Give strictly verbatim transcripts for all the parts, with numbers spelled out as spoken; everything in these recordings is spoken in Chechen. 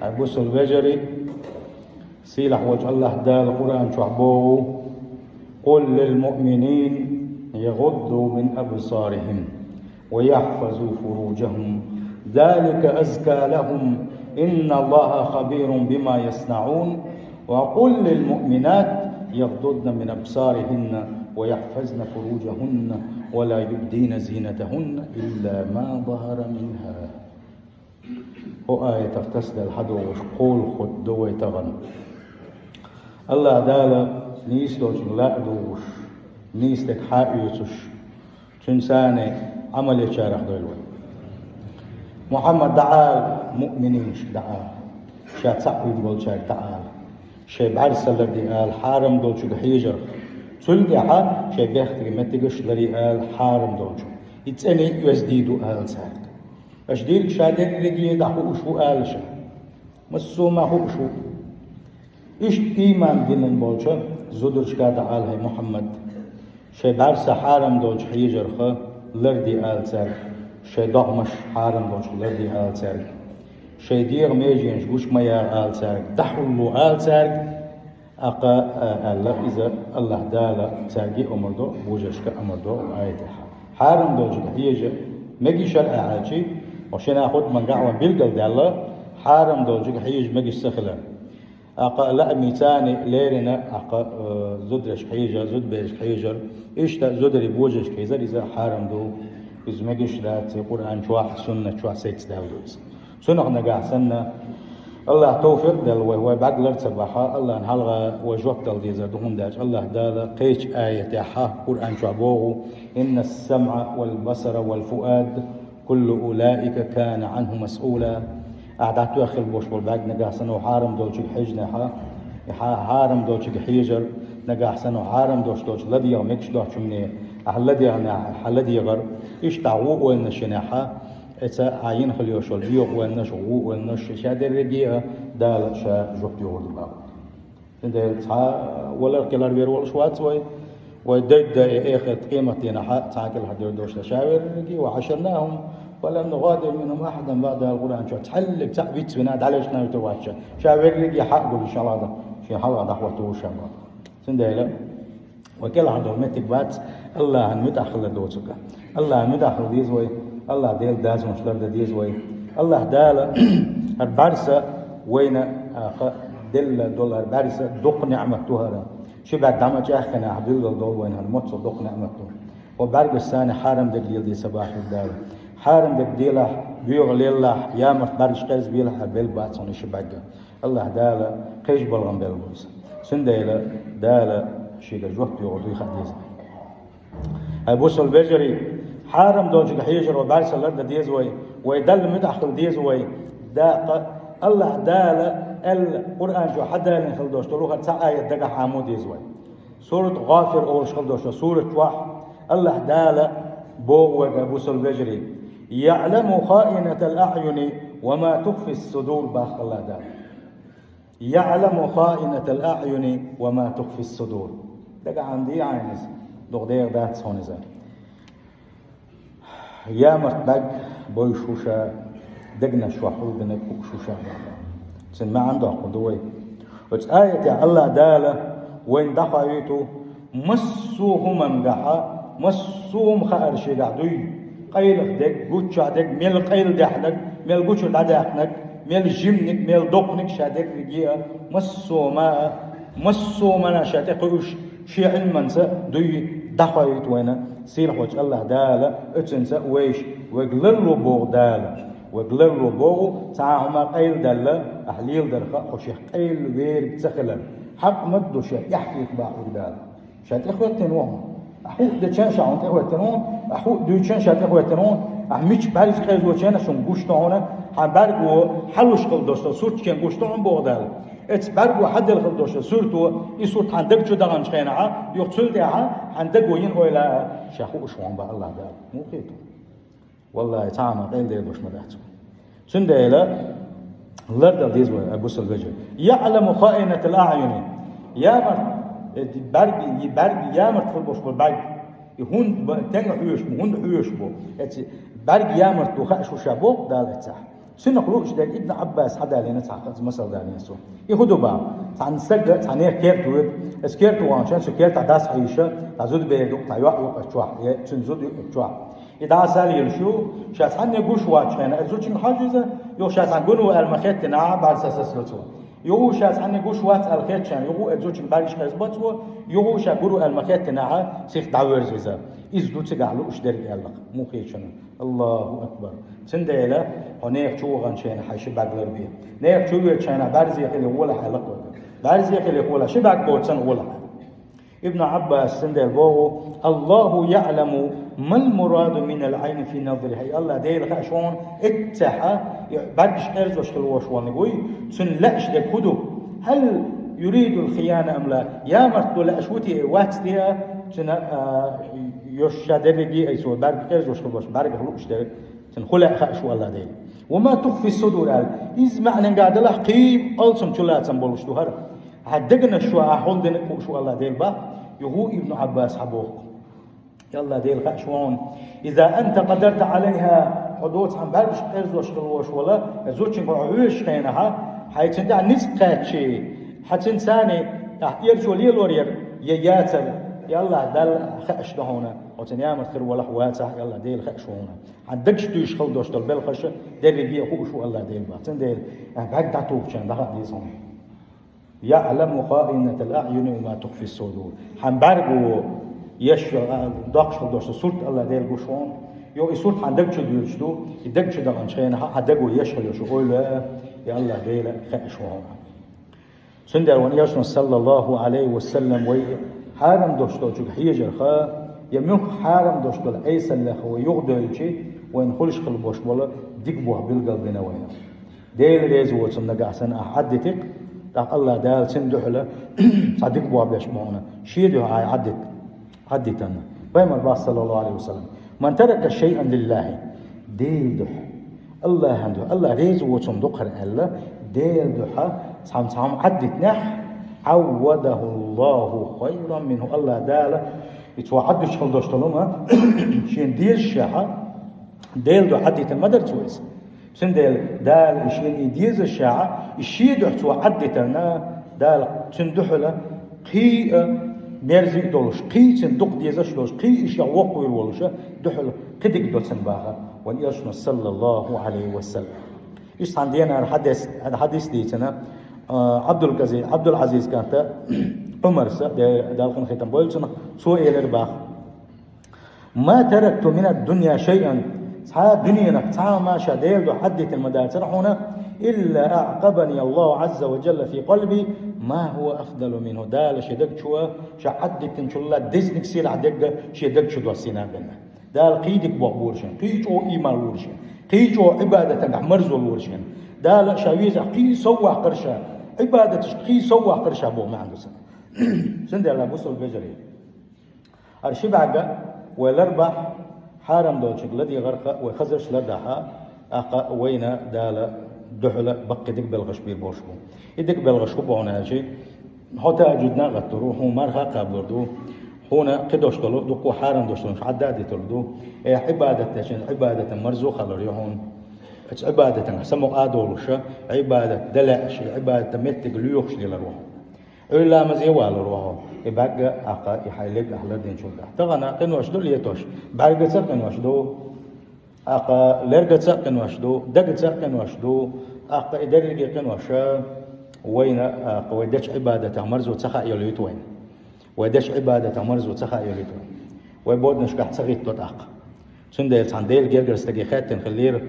Хьай бусалба вежарий, сийлахь волчу АллахӀ Дала Къуръан чохь боху: «Къул лил муъминин ягӀудду мин абсарихим ва яхфазу фуруджахум, залика азка лахум, инна Аллаха хабирун бима яснаун, ва къул лил муъминат ягӀдудна мин абсарихинна ва яхфазна фуруджахунна ва ла юбдина зинатахунна илла ма захара минха». ХӀокху аятах тасаделла хьадогӀуш кхоалгӀа хӀуд ду вай тахана. АллахӀ Дала нийса долчуьнга ла а дугӀуш, нийса дерг хьа а оьцуш, цуьнан царна Ӏамал ечарах дойла вай. Мухьаммад, дӀаала муъмининашка, дӀаала, ша цхьаъ вуьгуш волчаьрга дӀаала, шайн бӀаьрса ларде ала хьарам долчуьнга хьежарх, цул тӀаьхьа шайн бехкерг, меттигаш ларъяла хьарам долчуьнга. И цӀена, и оьзда ду ала цаьрга. Аша дийриг ша дерриге дӀахууш ву ала ша. Массо а ма хууш ву. Иштта ийман диллина болчу зударшка дӀаала, хӀай Мухьаммад, шайн бӀаьрса хьарам долчуьнга хьежарх ларде ала цаьрга, шайн догӀмаш хьарам долчух ларде ала цаьрга, шайн дегӀан меженаш гуш ма яла ала цаьрга, дӀахьулло ала цаьрга, тӀаккха, а, аьлла, иза АллахӀ Дала цаьрга а омра до, вежаршка а омра до аятехь. Хьарам долчуьнга хьежа мегий шарӀехь аьлча, хӀокху шина хӀуд мангахь ван билгалдаьлла, хьарам долчуьнга хьежа мегаш ца хилар. ТӀаккха лаамийн царна леррина, тӀаккха, э, зударшка хьежа, зудаберашка хьежар, иштта зударий божаршка хьежар, иза хьарам ду, иза мегаш дац, Къуръан чохь, суннат чохь сецдаьлла ду иза. Цунах нагахь санна, АллахӀа товфикъ делла вай, вай бӀаьрг лар ца бахь, АллахӀна хьалха вай жоп дала дезар ду, хӀунда аьлча АллахӀ Дала кхечу аятехь Къуръан чохь боху: «Инна ас-самъа вал басара вал фуад, куллу улаика кана Ӏанху масъула». Ахьа дӀатоьхна хила болуш болу бӀаьрг нагахь санна хьарам долчуьнга хьежнехь, и хьа-, хьарам долчуьнга хьежар, нагахь санна хьарам долуш долчу ладегӀа мегаш доцучу хӀумане ахьа ладегӀнехь, хьан ладегӀар, иштта хьан вон ойланаш йинехь, эца ахьа йина хила йолуш йолу боьха ойланаш, вон ойланаш, ша дерриге а Дала ша жоп йогӀур ду боху. Цундела цхьа валар кхилар вер волуш вац вай. Вай дайдда и эхарт къематдийнахь цхьа кӀелхьардевр долуш ша верриге, «ва хьашарнахум фа лам нугӀадир минхум ахьадан», боху Дала Къуръан чохь, цхьаьллиг цхьаъ вицвина дӀалечна вуьту вац ша. Ша верриге хьа а гуллуш, шен хьалха дӀа-, шен хьалха дӀахӀоттур ву ша боху. Цундела вай кӀелхьардовла меттиг бац, АллахӀан муьтӀахь хила дезарг. АллахӀан муьтӀахь хила деза вай, АллахӀ Делан дозанаш лардан деза вай. АллахӀ Дала хӀара бӀаьрса вайна, а, ха-, делла долу хӀара бӀаьрса доккха неӀмат ду хӀара. Ши бӀаьрг дӀа ма чӀеххинехь билгал долу вайна хӀара моццул доккха неӀмат ду. Хьо бӀаьргаш санна хьарам дерг леладе ца боху Дала. Хьарам дерг делахь, боьха лелахь, ямарт бӀаьргаш къерзабелахь, хьан белла бац хьуна и ши бӀаьрг. АллахӀ Дала кхечу балгӀан белла ву иза. Цундела Дала шегара жоп йогӀур дуй хаа деза. Хьай бусалба вежарий, хьарам долчуьнга хьежар вай бӀаьрса лардан деза вай, вай Далла муьтӀахь хила деза вай. ТӀаккха АллахӀ Дала аьлла Къуръан чохь хьадалийна хила долуш долу хӀара цхьа аят дагахь Ӏамо деза вай. Сурат ГӀафир олуш хила долуш долу сурат чохь АллахӀ Дала боху вайга, бусалба вежарий: «ЯӀламу хаинатал аӀюни ва ма тухфи ссудур», боху АллахӀ Дала. «ЯӀламу хаинатал аӀюни ва ма тухфи ссудур». Дагахь Ӏамдий Ӏайнас, дукха дегӀ дац хьуна иза. Ямарт бӀаьрг бовш ву ша, дегнаш чохь хьулбинарг хууш ву ша боху. Цуьнан маьӀна доккхур ду вай. Оцу аятехь АллахӀ Дала вайна дӀахоуьйту, массо а хӀумангахьа, массо а хӀума хаар шегахь дуй. Къайлаха дерг, гуччохь дерг, мел къайладаьхнарг, мел гучуьра дӀадаьккхинарг, мел жиманиг, мел доккханиг ша дерриге а, массо а ма а, массо а хӀуманна ша тӀекхуьуш, шен Ӏилманца дуй дӀахоуьйту вайна сийлахьчу АллахӀ Дала, оцуьнца а вайша, вайга ларло боху Дала. Вайга ларло боху, цхьа а хӀума къайладаьлла, ахьа леладарх а хьо шех къайла верг ца хилар. Хьакъ ма ду шен тӀаьхьа хетта бохург Дала. Ша тӀехӀоьттина ву хьуна. Ахьа хӀуъа дечан ша хьуна тӀехӀоьттина ву, ахьа хӀуъа дуьйцучан ша тӀехӀоьттина ву, ахьа мича бӀаьргаш къерзочан а шуна гуш ду хьуна, хьан бӀаьрго хьалуш хила долуш долу суртчен гуш ду хьуна боху Дала. Эцу бӀаьрго хьаделла хила долуш долу сурто, и сурт хьан даг чу даханчу хенахьа, юха цул тӀаьхьа хьан даго йина ойла а ша хууш ву хьуна боху АллахӀ Дала. Муха хета? Валлахи, цхьа а хӀума къайладер долуш ма дац. Цундела лардала деза вай, ай бусалба вежарий. «ЯӀламу хаинатал аӀюни». Ямарт, э, бӀаьрг, и бӀаьрг ямарт хила болуш болу бӀаьрг. И хӀунда ба-, тенга хьоьжуш бу, хӀунда хьоьжуш бу? Эцу бӀаьрг ямарт ду хууш ву ша боху Дала эццахь. Цунах лууш дерг Ибн Ӏаббас хьадалийна цхьа хаза масал далийна цо. И хӀун ду бах? Цхьан стага, цхьаннех керта воьду. Из керта ваханчу хенахь цу кертахь дас хьийзаш, цхьа зуда бер ду, цхьа йоӀ ю оцу чохь, е цуьнан зуда ю оцу чохь. И дӀасалелаш ю, ша цхьанне гуш воцучу хенахь, оцу зудчуьнга хьожа иза, юха ша цхьанна гур ву аьлла ма хеттинехь, бӀаьрса сацо цо. Юха ша цхьанне гуш вац аьлла хетча, юха оцу зудчуьнга бӀаьргаш къерзабо цо, юха ша гур ву аьлла ма хеттинехь, сиха дӀаверза иза. Иза ду цигахь лууш дерг аьлла, муха хеташ. Аллаху акбар. Цундела хьо нехан чу ваханчу хенахь хьайн ши бӀаьрг ларбе. Нехан чу воьдучу хенахь бӀаьрзе хиле гӀолахь аьлла кхо. БӀаьрзе хиле гӀолахь, ши бӀаьрг боцу санна гӀолахь. Ибн Ӏаббас цундела боху: «Аллаху яъламу мал мураду минал Ӏайни фи назрихи». Аллах Дела хаьа шуна, эццехьа бӀаьргаш къерзош хила волуш волниг вуй, цуьнан лаьаш дерг хӀун ду? Хьал юридул хияна ам ла? Ямарт ду лаьаш ву те, вац те, цуьнан, а, йош ша дерриге а, ай цо бӀаьрг къерзош хила волуш, бӀаьргах лууш дерг, цуьнан хӀун лаьа хаьа шу Аллах Дела. Ва ма тухфи судур аьлла. Иза маьӀнанга далахь кхин алсам чулацам болуш ду хӀара. Хьан дегнаш шу, ахь хӀун дина а хууш ву Аллах Дела бах, юха Ибн Ӏаббас хьан боху. Аллах Дела хаьа шу хьуна. Иза анта къадарта Ӏалайха, хьо доцу хьан бӀаьргаш къерзош хила волуш вала, зудчуьнга хьо вуьйш хенахьа, хьайн цуьнан тӀехь ницкъ кхаьччи, хьан цуьнан царний, ахь эрчо лелор яра, я яцара, и Аллах Далла хаьаш ду хьуна, хьо цуьнан ямарт хир валахь вацахь, и Аллах Дела хаьа шу хьуна. Хьан дагаш туьйш хала дош долу белхаша дерриге а хууш ву Аллах Дела бах. Цундела, ахь бӀаьрг дӀатухучарна даха а деза хьуна. «Яъламу хаинатал аъюни ва ма тухфи судур». Хьан бӀаьрго еш, а, доккхуш хила долуш сурт Аллах Дела гуш ву хьуна. Йо, и сурт хьан даг чу дуьйцуш ду, и даг чу даханчу хенахь хьан даго еш хила йолуш ойла, и Аллах Дела хаьаш ву хьуна. Цундела вайн Элчано, саллаллаху Ӏалайхи ва саллам, вай хьарам долуш долчуьнга хьежарха, я муьлхха хьарам долуш долу Ӏесаллех вай юхадевлчи, вайна хуьлуш хила болуш болу дика бохь билгал бина вайна. Дела реза воцург нагахь санна ахь Ӏаддитикх, тӀаккха Аллах Дала цуьнан дуьхьала цхьа дика бохь беш бу хьуна, шен дуьхьа ахь Ӏаддит-, Ӏаддитарна. Пайхамар бах, саллаллаху Ӏалайхи ва саллам: «Ман тарака шайъан лиллахи». Дела дуьхьа. Аллахьан дуьхьа. Аллах реза воцург дукхара аьлла, Дела дуьхьа цхьамма-цхьамма Ӏаддитинехь, «Ӏаввадаху Аллаху хайран минху». Аллах Дала, и цо Ӏаддуьтуш хила долуш долу хӀума, шена дезаш шехьа, Дела дуьхьа Ӏаддитина ма дара цо иза. Цундела Дала и шена и дезаш шехьа, и шен дуьхьа цо Ӏаддитарна, Дала цуьнан дуьхьала кхин а мерза а долуш, кхин а цуьнан дукха дезаш а долуш, кхин а и шех воккхавийр волуша, дуьхьала кхидиг доцун баха, вайн Элчано, саллаллаху Ӏалайхи ва саллам. Иштта цхьана денара хьадис, хьадис дийцина, а, Ӏабдулкази-, Ӏабдулъазиз кӀанта Ӏумарса, Де-, Дала къинхетам бойла цунах, цо элира баха: «Ма таракту минад дунья шайъан». Цхьа а дуьненах цхьа а хӀума ша Дела дуьхьа Ӏаддитина ма дацара хьуна, «илла аӀкъабани Аллаху Ӏазза ва Джалла фи къалби ма хӀува афдалу минху». Дала шен даг чу ша Ӏаддитинчул а дезаниг сийлахь дерг шен даг чу доссийна бен. Дала кхин дика бохь бора шен, кхин чӀогӀа ийман лора шен, кхин чӀогӀа Ӏибадатагахь марзо лора шен. Дала ша везахь кхин сов ваккхара ша, Ӏибадаташка кхин сов ваккхара ша боху маьӀна ду цуьнан. Цундела, бусалба вежарий, хӀара ши бӀаьрга вай ларбахь, хьарам долчуьнга ладегӀарх вай хазарш лардахь, тӀаккха вайна Дала дуьхьала баккхий дика белхаш бийр болуш бу. И дика белхаш хӀун бу хьуна аьлчи, хьо тахӀажжуд а гӀаттор ву, хьуна марха а кхаблур ду, хьуна кхидолуш долу дуккха хьарам долуш долу Ӏадда а диталур ду, э, Ӏибадат дечун Ӏибадатан марзо а халур ю хьуна. Оцу Ӏибадатан самукъа а долуша, Ӏибадат дан лаьаш, Ӏибадатан меттиг лоьхуш лелар ву хьуна. Ӏуьйра ламазе а валур ву хьо, и бӀаьрга а, тӀаккха и хьайн лерг а лардинчул тӀаьхьа. Тахана къинош ду летош, бӀаьргаца а къинош ду, тӀаккха лергаца а къинош ду, дагаца а къинош ду, тӀаккха и дерриге къиноша вайна, тӀаккха вай дечу Ӏибадатах марзо ца хаа йолуьйту вайна. Вай дечу Ӏибадатах марзо ца хаа йолуьйту вайна. Вай боданашкахь ца гӀиттадо тӀаккха. Цундела цхьана Делан гергара стаге хаьттина хиллера: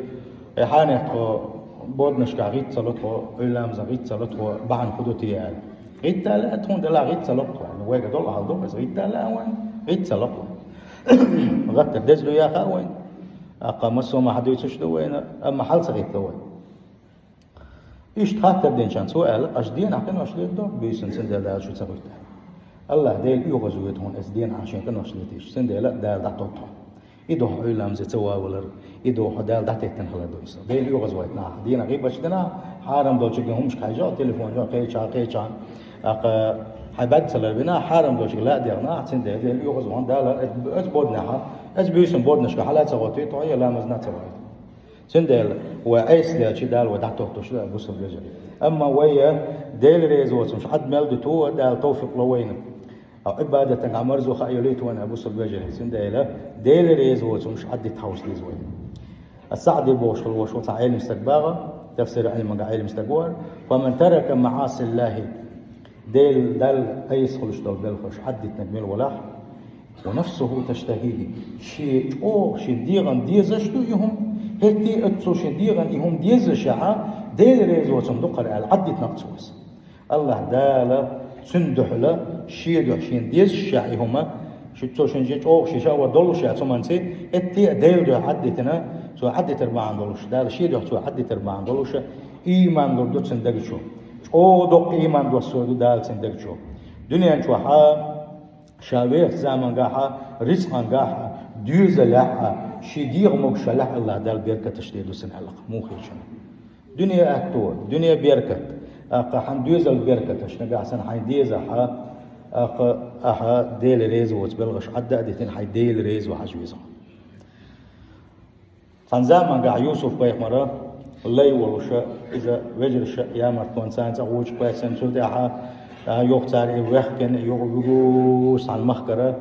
«Ай хьанех тхо боданашкахь гӀитта ца ло тхо, Ӏуьйра ламазан гӀитта ца ло тхо, бахьана хӀун ду те?» аьлла. «ГӀитта а лаьа тхуна делахь, гӀитта ца ло тхо», аьлла. Вайга долу а хьал ду, иза гӀитта а лаьа вайна, гӀитта ца ло тхо. ГӀаттар деза ду яха а вайна, тӀаккха массо а ма хьан дуьйцуш ду вайна, амма хьал ца гӀиттадо вай. Иштта хаттар динчарна цо аьлла: «Аша денахь къинош летадо, буьйсанна цундела Дала шу ца гӀуьтту». Аллах Дела оьгӀазвойту хьуна оцу денахь шен къинош летийша, цундела Дала дӀатотту хьо. И ду хьо Ӏуьйра ламазе ца валар, и ду хьо Дала дӀатеттина хилар ду иза. Дела оьгӀазвойту нах. Денахь гӀийбаташ дина, хьарам долчуьнга хӀумашка хьаьжжа, телефон чохь кхечахь, кхечахь, тӀаккха хьайн бӀаьрг ца ларбина, хьарам долчуьнга ла а дегӀна, цундела Дела оьгӀазвахна Дала, оцу, оцу боданехь, оцу буьйсанна боданашка хьала а ца гӀоттуьйту хьо, я ламазна а ца вайту. Цундела вай Ӏеса лелча Дала вай дӀатохийтуш да, бусалба вежарий. Амма вай Дела реза воацамаш Ӏад мел диту, Дала товфикъ лу вайна. А Ӏибадатага марзо хаа йолийта вайна, бусалба вежарий. Цундела Дела реза воацамаш Ӏад дита хьовса деза вай. Ас-СаӀди бохуш хилла волча цхьа Ӏелам стага баьхкира, тафсир Ӏилманга Ӏелам стага вара: «فمن ترك معاصي الله», Дела, Далла Ӏеса хуьлуш долу белхаш Ӏад дитинарг мила валахь, «ونفسه تشتهيه», шен чӀогӀа шен дегӀана дезаш ду и хӀума, хӀетте а цо шен дегӀана и хӀума дезашехь, Дела реза воцург ду-кх хӀара аьлла, Ӏад дитинарг цо иза. АллахӀ Дала цунна дуьхьал, шен дуьхьа шена дезашехь и хӀума, шу-, цо шен чӀогӀа шен шаӀвар доллушехь цу хӀуманца, хӀетте а Делан дуьхьа Ӏад дитина, цо Ӏад дитар бахьана долуш, Дала шен дуьхьа цо Ӏад дитар бахьана долуш, ийман лур ду цуьнан дага чу. ЧӀогӀа доккха ийман доссор ду Дала цуьнан дага чу. Дуьнен чохь а, ша вехачу замангахь а, рицкъангахь а, доьзалехь а, шен дегӀан могушаллехь а АллахӀ Дала беркаташ дийр ду цунна аьлла-кх, муха хеташ. Дуьне аьтто, дуьне беркат, тӀаккха хьан доьзал беркаташ, нагахь санна хьайн дезахь а, тӀаккха ахьа Дела реза воцу белхаш Ӏадда а дитина, хьайн Дела реза ву хьажа веза. Цхьана замангахь Юсуп-пайхамар лай волуш, иза вежарша ямартлонца цӀа гӀочу кхоьссина, цул тӀаьхьа, а, юха цара и вехкина, юха вуьгуш цхьана махкара,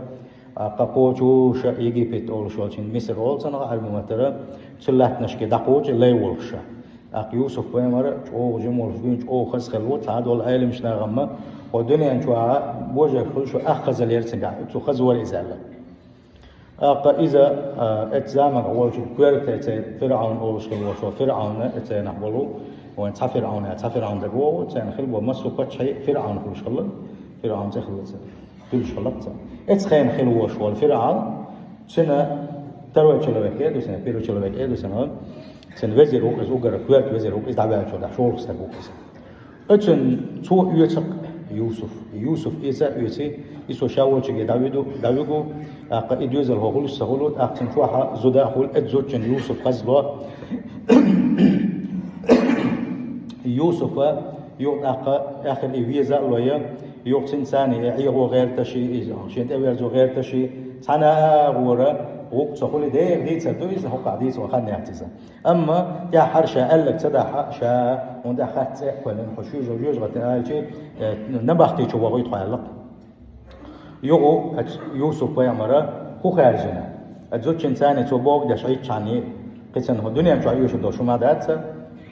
а, кхочуш Египет олуш йолчу, Мисар олу цунах Ӏаьрбийн маттара, цу латтанашке дӀакхочу лай волуш. ТӀаккха Юсуп-пайхамар чӀогӀа жима волуш дуьйна, чӀогӀа хаза хилла ву, цхьа долу Ӏеламнаха ма, хӀо дуьнен чохь божарша хуьлуш ву, ах хазаллера цигахь, цу хаза вара иза аьлла. ТӀаккха иза, а, эцу заманахь волчу коьрта эцу ФирӀавн олуш хилла волчу, ФирӀавн эцу нах болу, вайн цхьа ФирӀавн, цхьа ФирӀавн дагавогӀу, царна хилла бо массо а паччахьий ФирӀавн хуьлуш хилла, ФирӀавн цӀе хилла царна, хуьлуш хилла царна. Эцу хенахь хилла волуш волу ФирӀавн, цуьнан второй человек э ду цуьнан, первый человек э ду цуьнан, цуьнан везир ву иза, уггар коьрта везир ву иза, дӀаваьллачул тӀаьхьа шолгӀа стаг ву иза. Оцунна цо оьцу-кх Юсуп. Юсуп эца а оьций, и со ша волчуьнга дӀавиду, дӀавуьгу, тӀаккха и доьзал хӀокхуьлуш ца хуьлу, тӀаккха цуьнан чохь а зуда а хуьлу, эцу зудчунна Юсуп хаза ло. Юсупа юха тӀаккха аьхар и веза а лой, юха цуьнан царна и ӀегӀо гӀерташ, и шен тӀеверзо гӀерташ, цхьана а агӀора гӀуллакх ца хуьлу, дера дийцар ду иза, хӀокхахь дийца ван хан яц иза. Амма тӀаьххьара ша аьлларг ца дахь а, ша, хӀунда аьлча хатта цӀе а кхоьллина, хьо шуьйра жоьжахатина аьлча, э, набахти чу вохуьйту хьо аьлла-кх. Юха оцу Юсуп-пайхамара хӀун хаьржина? Оцу зудчуьнца цо бохург деш Ӏийчхьана, кхин цунна хӀун дуьнен чохь оьшур долуш хӀума дац,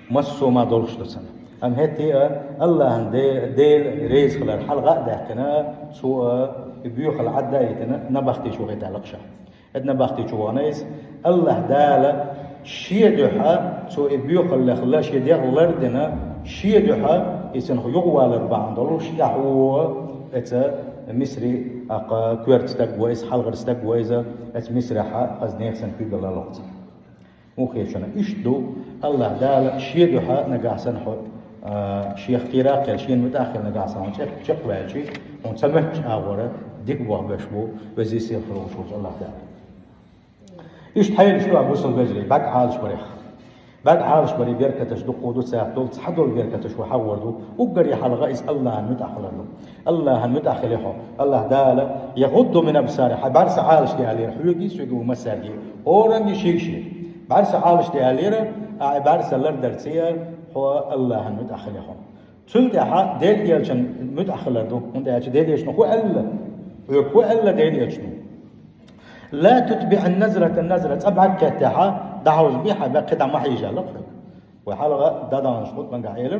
массо а хӀума долуш ду цунна. Амма хӀетте а АллахӀан Де-, Дела реза хилар хьалха а даьккхина, цо а и боьхалла Ӏадда а йитина, набахти чу вохуьйту аьлла-кх ша. Эцу набахти чу вахана иза, АллахӀ Дала шен дуьхьа, цо и боьхаллех лар, шен дегӀ лардина, шен дуьхьа и цунах юхавалар бахьана долуш, тӀаьхьо оцу Мисри, тӀаккха коьрта стаг ву иза, хьалхара стаг ву иза, оцу Мисрахь а хаза нехан санна куьйгалла лохуш. Муха хеташ. Иштта ду, АллахӀ Дала шен дуьхьа нагахь санна хьо, а, шех кхера а кхел, шена муьтӀахь а хила нагахь санна хьо чекх-, чекхваьлча, хьуна ца моьттучу агӀора дика бохам беш бу, везий, сийлахь волуш волчу АллахӀ Дала. Иштта хьелаш ду, бусалба вежарий, бӀаьрг Ӏалашбарехь. БӀаьрг Ӏалашбарийн беркаташ дуккха ду, царах долу цхьа долу беркаташ вай хьахор ду, уггаре хьалха иза АллахӀан муьтӀахь хилар ду. АллахӀан муьтӀахь хила хьо. АллахӀ Дала: «يغضوا من أبصارهم», хьайн бӀаьрса Ӏалашде аьллера хьоьга а, соьга а, массаьрга а, хӀоранга а, шига а шига. БӀаьрса Ӏалашде аьллера, ахьа бӀаьрса лардарца а хьо АллахӀан муьтӀахь хила хьо. Цул тӀаьхьа Делан элчанан муьтӀахь хилар ду, хӀунда аьлча Делан элчано хӀун аьлла? Хьоьга хӀун аьлла Делан элчано? «لا تتبع النظرة النظرة», цкъа бӀаьрг кхеттехь, дӀахьовзабе хьайн бӀаьрг, кхидӀа ма хьежалла хьоьга. Вай хьалха дӀадаханчу хутбангахь элира,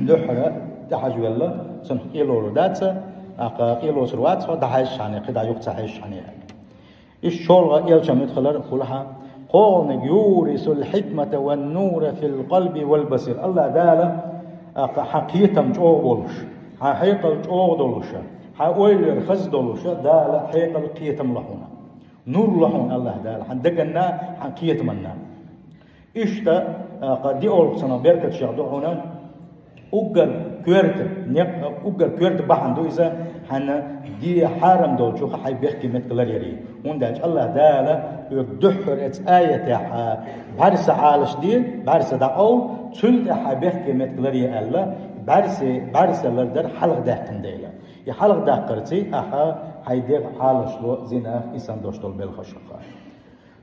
дуьххьара тӀехьажавелла, цунах къело лур дац, тӀаккха къелоцур вац хьо, дӀахьаьжчхьана, кхидӀа юха ца хьаьжчхьана аьлла. Иштта шолгӀа элчанан муьтӀахь хилар хӀун ду хьан? «قرآن يورث الحكمة والنور في القلب والبصر». АллахӀ Дала, тӀаккха хьан кхетам чӀогӀа болуш, хьан хьекъал чӀогӀа долуш, хьан ойланаш хаза долуш, Дала хьекъал, кхетам ло хьуна. Нур ло хьуна АллахӀ Дала, хьан дегана, хьан кхетамана. Иштта, а, кху диъ олхацанах беркатех ду хьуна, уггар коьрта, некъ, уггар коьрта бахьана ду иза, хьан де хьарам долчух хьайн бехке меттиг ларъяре. ХӀунда аьлча АллахӀ Дала хьоьга дуьххьара эцу аятехь, а, бӀаьрса Ӏалашде, бӀаьрса дӀакъовла, цул тӀаьхьа бехке меттиг ларъе аьлла, бӀаьрса, бӀаьрса лардар хьалха даьккхина дела. И хьалха даккхарца ахьа хьайн дегӀ Ӏалашло зинах, и санна долуш долу белхашах.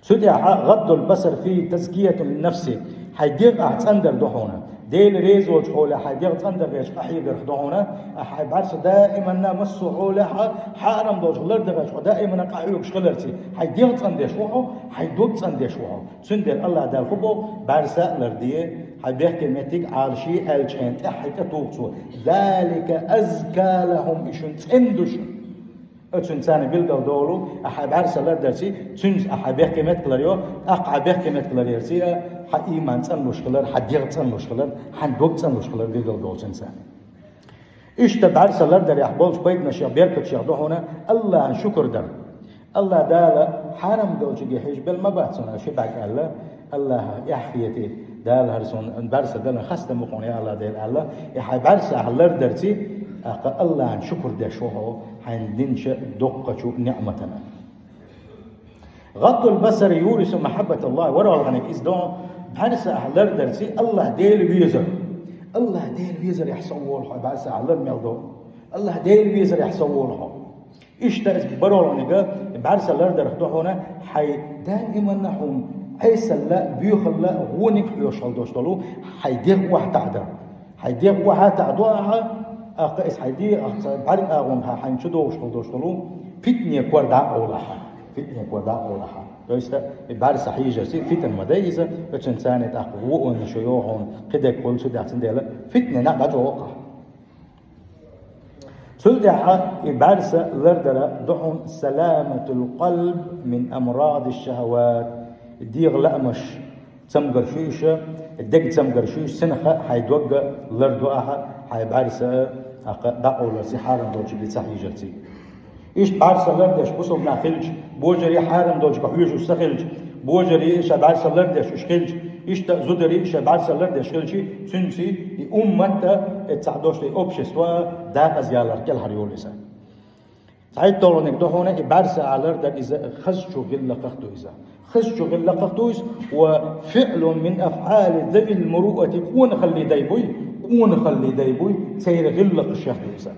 Цу тӀехьа гӀаддул басар фи тазкиятун нафси. Хьай дегӀ ахь цӀандар ду хьуна. Дела реза волчу хьоле хьай дегӀ цӀандар деш къахьегарх ду хьуна. А хьай бӀаьрса даиманна массо а хьолехьа хьарам долчу лардаргӀачу хьо даиманна къахьоьгуш хиларций. Хьай дегӀ цӀандеш ву хьо, хьай дог цӀандеш ву хьо. Цундела Аллах Дала хӀу боху: «БӀаьрса а ларде, хьай бехке меттиг Ӏалаше», аьллачу хенан тӀаьхьа хьай тӀе туху цо: «Залика азка лахум», и шуна цӀена ду шуна. Оцуьнан царна билгал долу, ахьа бӀаьрса лардарций, цуьнца ахьа бехке меттиг лар йо, тӀаккха хьа бехке меттиг лар ярций, а, хьан ийман цӀанлуш хилар, хьан дегӀ цӀанлуш хилар, хьан дог цӀанлуш хилар билгал долу цуьнан царна. Иштта бӀаьрса лардарехь болчу пайданашех, беркаташех ду хьуна Аллахьан шукур дар. Аллах Дала хьарам долчуьнга хьежа бел ма бац хьуна ши бӀаьрг аьлла, Аллахьа эхь хетий, Дала хӀара суна бӀаьрса далан хастам бу хьуна, я Аллах Дела, аьлла, и хьайн бӀаьрса ахь лардарций, тӀаккха Аллахьан шукур деш ву хьо хьайна динчу доккхачу ниӀматана. ГӀаддул басар юрису махьаббаталлах, вара валгӀаниг иза дон, бӀаьрса ахь лардарций, Аллах Дела везар. Аллах Дела везарехь сов волу хьо, бӀаьрса ахь лар мел до. Аллах Дела везарехь сов волу хьо. Иштта иза баролгӀанига бӀаьрса лардарх ду хьуна, хьай даиманна хьуна Ӏесалла, буьйхалла, гӀониг хьоьжуш хила долуш долу, хьай дегӀ охьатаӀа дар. Хьай дегӀ охьатаӀа ду ахьа, тӀаккха иза хьай дегӀ, ахьа бӀаьрг агӀонга хьайна чу догӀуш хила долуш долу, питане кор дӀа а къовла ахьа. Питане кор дӀа а къовла ахьа. То есть, и бӀаьрса хьежарций, фитан ма дай иза, оцуьнан царна тӀаккха гӀо онна шу йохьун, кхидерг хуьлу цу тӀехь, цундела фитане нах дӀачӀогӀа ахьа. Цул тӀаьхьа и бӀаьрса лардара ду хьуна саламатул къалб мин амрадиш шахават. ДегӀан лаамаш цамгарш ю иша, дег цамгарш ю иша, синха хьай догга ларду ахьа, хьай бӀаьрса а, тӀаккха дӀакъовларций, хьарам долчуьнга ца хьежарций. Иштта бӀаьрса лардеш бусалба нах хилча, божарий хьарам долчуьнга хьоьжуш ца хилча, божарий ша бӀаьрса лардеш уьш хилча, иштта зударий ша бӀаьрса лардеш хилча, цуьнций и уммат а, и цхьа долуш и общество а дакъаза яларх кӀелхьара йолу иза. ЦхьайтталгӀаниг ду хьуна и бӀаьрса ахь лардар иза хазачу гӀиллакхах ду иза. Хазачу гӀиллакхах ду иза, ва фиълун мин афӀали завил муруъати, къонахаллин дай буй, къонахаллин дай буй, церан гӀиллакхашех ду иза.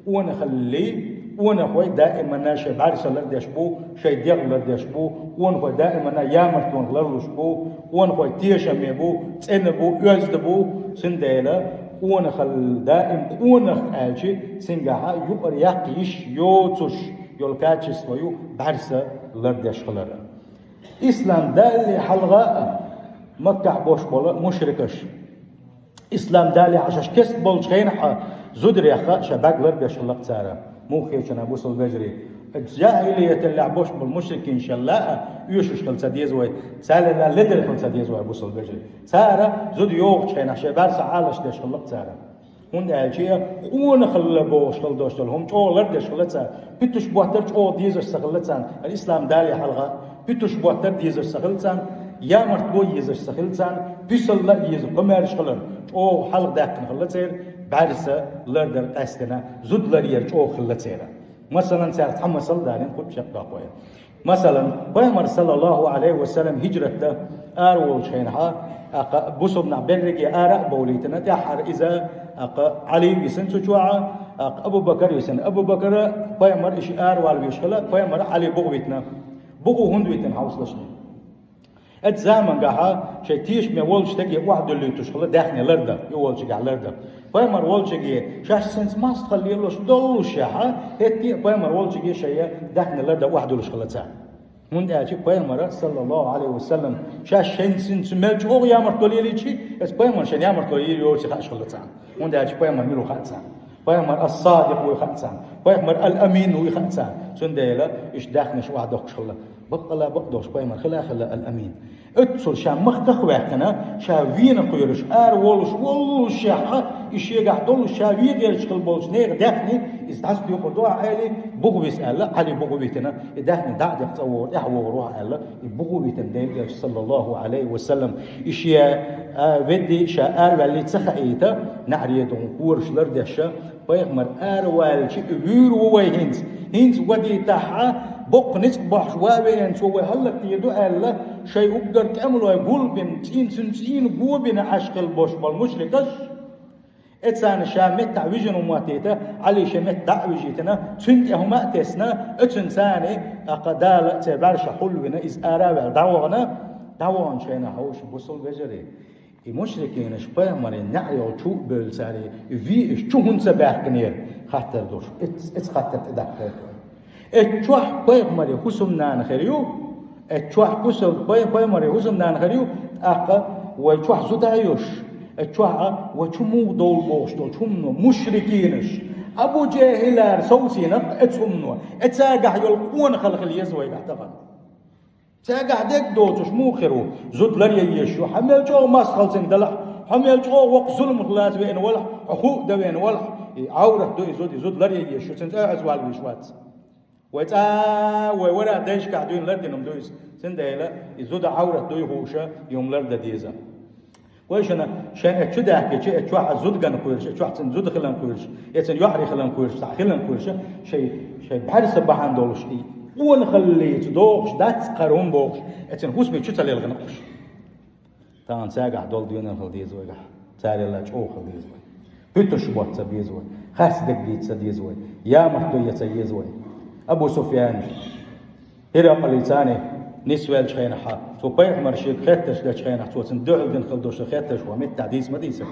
Къонахаллин, къонахой даиманна шайн бӀаьрса лардеш бу, шайн дегӀ лардеш бу, къонахой даиманна ямартонах ларлуш бу, къонахой тешаме бу, цӀена бу, оьзда бу, цундела къонахалла даим къонах аьлча, цуьнгахьа юкъара яккха йиш йоцуш йолу качество ю бӀаьрса лардеш хилар. Ислам далале хьалха а Маккахь бош болу мушрикаш, ислам далале хьан шаьш кест болчу хенахь а зударех а ша бӀаьрг лардеш хилла-кх цара. Муха хеташ ю бусалба вежарий? ЖахӀилияталлехь бош болу мушрикинашалла а оьшуш хила ца деза вай, царал ледара хила ца деза вай, бусалба вежарий. Цара зуда йогӀучу хенахь шайн бӀаьрса Ӏалашдеш хилла-кх цара. ХӀунда аьлча къонахалла бохуш хила долуш долу хӀума чӀогӀа лардеш хилла цара. Пуьтуш боттар чӀогӀа дезаш ца хилла царна, ислам далале хьалха. Пуьтуш боттар дезаш ца хилла царна, ямартло езаш ца хилла царна, писалла а еза, кхо маьрша хилар. ЧӀогӀа хьалха даьккхина хилла церан бӀаьрса лардар къаьстина, зуда ларъяр чӀогӀа хилла церан. Масалан, цаьрца цхьа масал далийна, кху чекхдоккху вай. Масалан, Пайхамар, саллаллаху Ӏалайхи ва саллам, хӀижрат дан ара волчу хенахьа, тӀаккха бусалба нах берриге ара а бовлийтина, тӀаьххьара иза, тӀаккха Ӏали висина цу чохьа, тӀаккха Абу Бакар висина. Абу Бакара Пайхамар иша ара вала веш хила, Пайхамара Ӏали бухавитина. Буху хӀунда витина хьовсалаш? Оцу замангахьа шайн тешаме волчу стаге охьадуьллуьйтуш хила даьхни лардан, и волчигахь лардан. Пайхамар волчиге шаьш синца мастагӀалла лелош доллушехьа, хӀетте а Пайхамар волчиге шайн даьхни лардан охьадуьллуш хила цара. ХӀунда аьлча Пайхамара, саллаллаху Ӏалайхи ва саллам, шаьш шайн синца мел чӀогӀа ямартло лелийчи, оцу Пайхамар шайн ямартло лелийр йоций хууш хила царна. ХӀунда аьлча Пайхамар мила ву хаьа царна. Пайхамар ас-Садикъ вуй хаьа царна. Пайхамар ал-Амин вуй хаьа царна. Цундела иштта даьхнаш охьадоккхуш хила. Баккъала бакъдолуш Пайхамар хила а хилла ал-Амин. Оццул ша махках а ваьккхина, ша вена кхоьруш, ара волуш, воллушехьа, и шегахь долуш, ша вен гӀерташ хила болчу нехан даьхни, иза дӀасадоькъур ду ахьа аьлла, бухависа аьлла, Ӏали бухавитина, и даьхни дӀа а декъ цӀа вогӀур, тӀаьхьа вогӀур ву ахьа аьлла, и бухавитина Делан Элча, саллаллаху Ӏалайхи ва саллам, и шен, а, веддий, ша араваьллий ца хаийта, неӀаре догӀун кораш лардеш, Пайхамар араваьлча, вуьйр ву вай хӀинца. ХӀинца вадийтахьа, боккха ницкъ бохьуш ван веана цо вай хӀаллакдийр ду аьлла, шайн уггар тӀемалой гулбина, цӀийна цуьнан цӀийна го бина Ӏаш хила бош болу мушрикаш, Эцарна ша меттахь вижина хӀума моттийта, Ӏали шен метта дӀа а вижийтина, цуьнан тӀе хӀума а тесна, оцуьнан царна, тӀаккха Дала церан бӀаьрша хьулвина, иза ара а ваьлла, дӀавахана, дӀаваханчу хенахь хьовша бусул вежарий. И мушрикинаш пайхамарийн неӀ йолчу а бевлла цара, и ве иш чу хӀунда ца баьхкинера, хаттар долуш. Эц-, эца хаттар тӀедаккха. Эцу чохь пайхамарийн хӀусамнана хир ю, эцу чохь кусал пай-, пайхамарийн хӀусамнана хир ю, тӀаккха вай чохь зуда а йолуш, эцу чохь а вай чу муха довла бохуш долчу хӀумано, мушрикинаш, Абу ЖахӀилара совцийна эцу хӀумано, эцагахь йолу къонахалла хила еза вайгахь тахана. Цаьргахь дерг доцуш муха хир ву? Зуда ларъян езаш ю, хьан мел чӀогӀа мастхалла цуьнга далахь, хьан мел чӀогӀа воккха зуламах лаца веана валахь, хьо хуу а дан веана валахь, и Ӏаврат ду и зуда, и зуда ларъян езаш ю, цуьнца оьгӀаз вала везаш вац. Вай цӀа, вай вара дайшкахь дуьйна лардина хӀума ду иза. Цундела и зуда Ӏаврат дуй хууша, и хӀума лардан деза. Вай шуна, шайн эцу чу даьхкича, эцу чохь а зуда ган кхуьйлуш, эцу чохь цуьнан зуда хилан кхуьйлуш, эцуьнан йоӀарий хилан кхуьйлуш, цхьаъ хилан кхуьйлуш, шайн, шайн бӀаьрса бахьана долуш, и къонахаллица догӀуш дац кхара хӀума бохуш, эцуьнан хӀусаме чу ца лелхина кхуьш. Тахана цаьргахь долу доьналла хила деза вайгахь, царел а чӀогӀа хила деза вай. Пуьтуш ботта ца беза вай, харц дерг дийца ца деза вай, ямарт дуй ца еза вай. Абу Суфьян, Хиракъалица нисвеллачу хенахь, цо пайхамар шега хеттарш дечу хенахь, цо цунна дуьхьал дина хила долуш хеттарш ван меттахь дийца ма дийцира.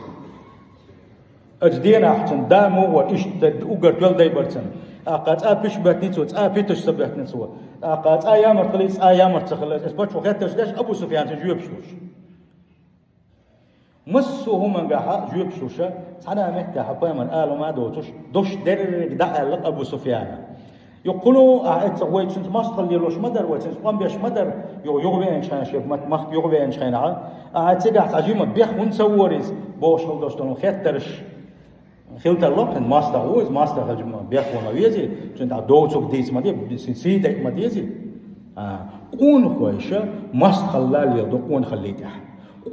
Оцу денахь цуьнан да муха вара, иштта уггар тоьлла дай бара цуьнан. ТӀаккха цкъа пуьтуш беттина цо, цкъа пуьтуш ца беттина цо. ТӀаккха цкъа ямарт хилла, цкъа ямарт ца хилла. Эцу паччахьо хеттарш деш, Абу Суфьян цуьнан жоьпаш луш. Массо а хӀумангахь жоьпаш луш, цхьана а меттехь пайхамар ала хӀума а доцуш, дош дерриг дӀааьлла Абу Суфьяна. Юха кхуьнан ахь эццахь вай цуьнца мостагӀалла лелош ма дара, вай цуьнца къам беш ма дара, юха юхавеанчу хенахь, шен мат-, махка юхавеанчу хенахь, ахь цигахь цхьа жима бехк хӀунда ца вора иза, бохуш хила долуш долу хеттарш. Хила тарло, кхин мостагӀа ву иза, мостагӀа хилча ма бехк ма вези, цуьнан тӀехь доцург дийца ма де, сий дайа ма дези. А, къонахойша мостагӀалла леладо къонахаллин тӀехь.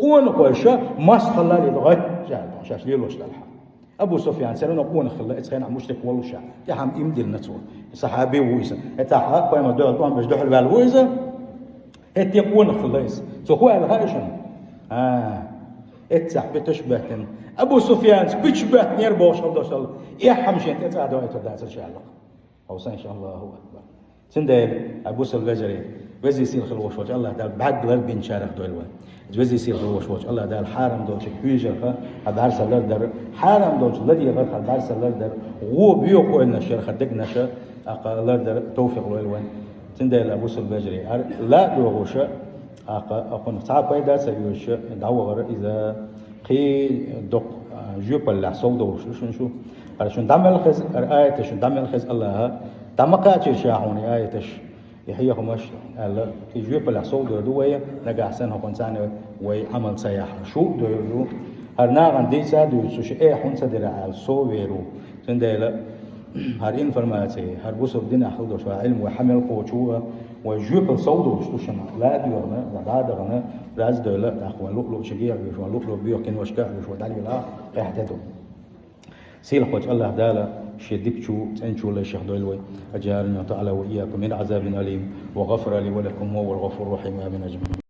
Къонахойша мостагӀалла леладо гӀаттачара, шаьш лелош делахь. Абу Суфьян церан къонах хилла, эцу хенахь мушрик волуша, тӀаьхьа иман диллина цо. Сахьаби ву иза. ХӀетахь пайхамар дуьхьал тӀом беш дуьхьал ваьлла ву иза. ХӀетте къонах хилла иза. Цо хӀун аьлла хаьа шуна? А, эццахь пуьтуш беттина. Абу Суфьянца пуьтуш беттинера бохуш хила долуш долу эхь хӀума шен тӀе цӀа доуьйтур дацара ша аьлла. Хьовса, иншаллаху акбар. Цундела, ай бусал вежарий, везий сийлахь хила волуш волчу АллахӀ Дала бӀаьрг ларбинчарах дойла вай. Иза везий сийлахь хила волуш волчу АллахӀ Дала хьарам долчуьнга хьоьжарх хьан бӀаьрса лардар, хьарам долчу ладегӀарх хьан бӀаьрса лардар, гӀо боьха ойланаш ярх хьан дегнаш, тӀаккха лардар товфикъ лойла вайн. Цундела, ай бусал вежарий, ар ла а догӀуша, тӀаккха кхунах цхьа а пайда а ца оьшуша, дӀавахара иза кхин доккха, а, жоьпаллехь сов долуш ду шуна шу. ХӀара шуна дӀа мел хеза, хӀара аяташ шуна дӀа мел хеза АллахӀа, дӀа ма кхачийша хьуна и аяташ. И хьехамаш аьлла, и жоьпаллехь сов дер ду вай, нагахь санна хӀокхунца вай Ӏамал ца яхь. Шу а дойр ду, хӀара нахана дийца а дуьйцуш, эхь хӀунда ца дира аьлла, сов вер ву. Цундела, хӀара информаци, хӀара бусалба динехь хила долуш вай Ӏилма вай хьан мел кхочу а, вай жоьпалла сов долуш ду шуна, ла а доьгӀна, дӀа а дахана, раз а дойла, тӀаккха вайн луъ-луъчу гега а вуьйш, вайн луъ-луъ боьха киношка а вуьйш, вай дӀадила, эхь де ду. Сийлахь волчу АллахӀ Дала шен дикачу, цӀеначу лайшех дойла вай. أجارني الله تعالى وإياكم من عذاب أليم، وغفر لي ولكم وهو الغفور الرحيم. آمين أجمعين.